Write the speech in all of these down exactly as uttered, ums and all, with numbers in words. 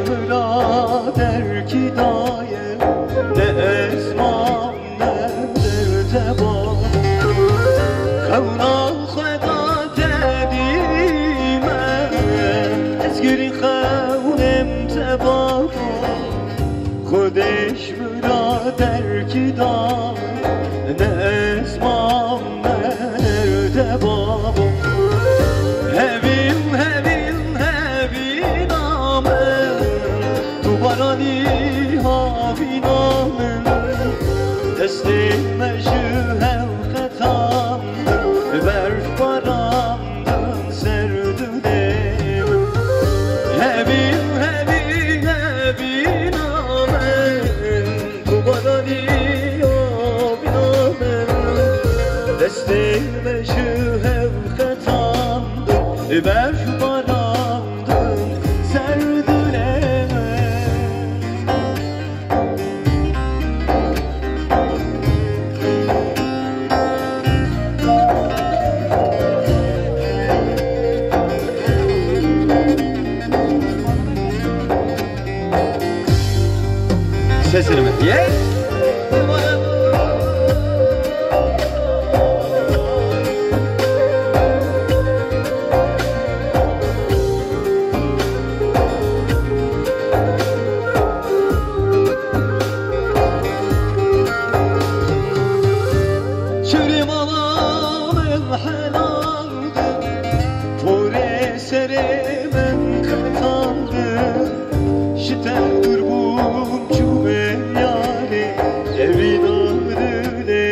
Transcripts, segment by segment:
Bira derkî daye, ne ezman, ne derdeba. Xewna xwe da te dîme, ez girî xewnêm te babo. Xwedê ji min ra derkî da, ne ezman, ne derdeba. Hevîn, hevîn, hevîna min, tu baranî havîna min. Destê me ji hev qetandin, berf barandin ser dilê min. Hevîn, hevîn, hevîna min, tu baranî havîna min. Destê me ji hev qetandin, berf barandin ser dilê min. Sesini mi? Yes. Çirê mala min helal din, porê serê min qetandin. Ji te dûr bûm çûme yarê, evîna dilê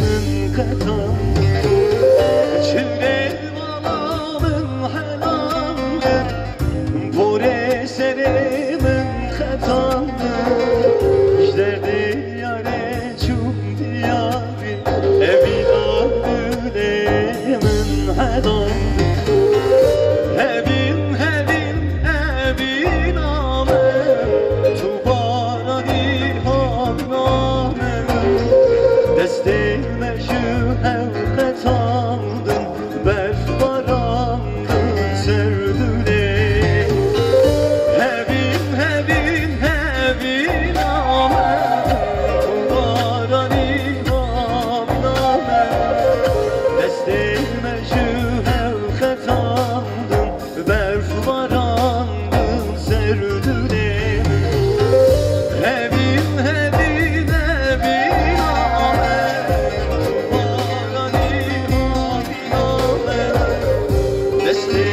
min qetandin. Çirê mala min helal din, porê serê min qetandin. Ji derdê yarê çûm diyarê, evîna dilê min hedandin. Hevîn, hevîn, hevîna min, tu baranî havîna min. Destê me ji hev qetandin, berf barandin ser dilê. Hevîn, hevîn, hevîna min, tu baranî havîna min. Destê me ji hev qetandin, berf barandin ser dilê min. Hevîn, hevîn, hevîna min, tu baranî havîna min. Destê